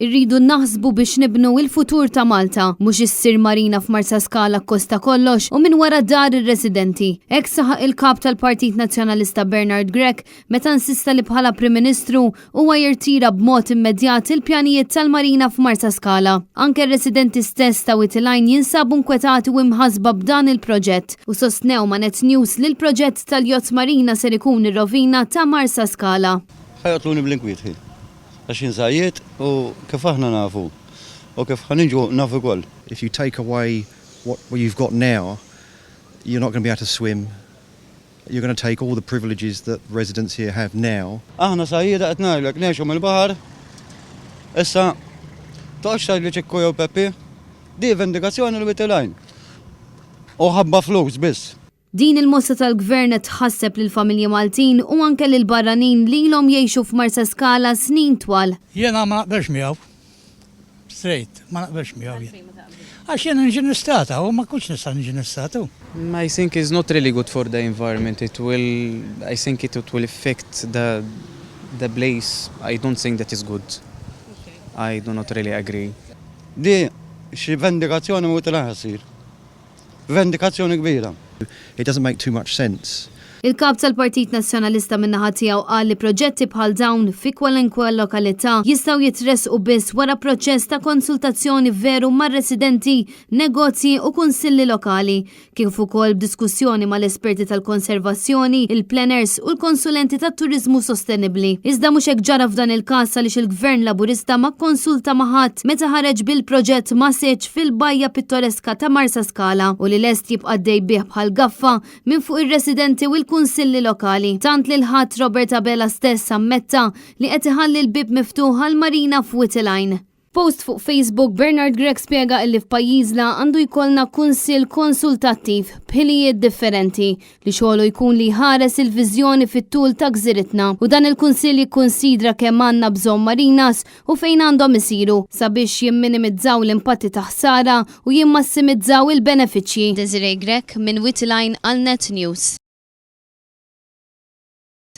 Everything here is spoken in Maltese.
Irridu naħsbu biex nibnu il-futur ta' Malta, mhux issir marina f'Marsaskala akkost ta' kollox u minn wara dahar ir-residenti. Hekk saħaq il-Kap tal-Partit Nazzjonalista Bernard Grech meta insista li bħala Prim Ministru huwa jirtira b'mod immedjat il-pjanijiet tal-marina f'Marsaskala. Anke r-residenti stess ta' Wied il-Għajn jinsabu nkwetati u imħassba b'dan il-proġett u sostnew ma' Net News li l-proġett tal-yacht marina ser ikun ir-rovina ta' Marsaskala. Ħa joqtluni bl-inkwiet ħi. Għax jien sajjied u kif aħna nafu u kif ħa niġu naf ukoll. If you take away what you've got now, you're not going to be able to swim, you're going to take all the privileges that residents here have now. Aħna sajjieda qed ngħidlek ngħixu mill-baħar. Issa toqgħodx tgħidli Ċikku jew Peppi. Di vendikazzjoni li Wied il-Għajn. U ħabba flus biss. Din il-mossa tal-Gvern qed tħasseb lill-familji Maltin u anke lill-barranin li ilhom jgħixu f'Marsaskala snin twal. Jiena ma naqbelx miegħu. Straight, ma naqbelx miegħu jien. Għax jiena niġi nistata u ma kontx nista' niġi nistatu. I think it's not really good for the environment. It will, I think it will affect the, the place. I don't think that is good. I do not really agree. Di xi vendikazzjoni mhu tilha ssir. Vendikazzjoni kbira. It doesn't make too much sense. Il-Kap tal-Partit Nazzjonalista min-naħa tiegħu qal li proġetti bħal dawn fi kwalinkwe lokalità jistgħu jitressqu biss wara proċess ta' konsultazzjoni veru mar-residenti, negozji u kunsilli lokali, kif ukoll b'diskussjoni mal-esperti tal-konservazzjoni, il-planners u l-konsulenti tat-turiżmu sostenibbli. Iżda mhux hekk ġara f'dan il-każ għaliex il-Gvern Laburista ma kkonsulta ma' ħadd meta ħareġ bil-proġett massiċ fil-bajja pittoreska ta' Marsaskala u li lest jibqa' għaddej bih bħal gaffa minn fuq ir-residenti u l-kunsilli lokali. Tant li l-Ħadd Robert Abela stess ammetta li qed iħalli l-bieb miftuħ għal marina f'Wied il-Għajn. F'post fuq Facebook, Bernard Grech spjega illi f'pajjiżna għandu jkollna kunsill konsultattiv b'ħilijiet differenti li xogħlu jkun li jħares il-viżjoni fit-tul ta' gżiritna u dan il-kunsill jikkunsidra kemm għandna bżonn marinas u fejn għandhom isiru sabiex jimminimizzaw l-impatti ta' ħsara u jimmassimizzaw il-benefiċċji. Desiree Grech minn Wied il-Għajn għal Net News.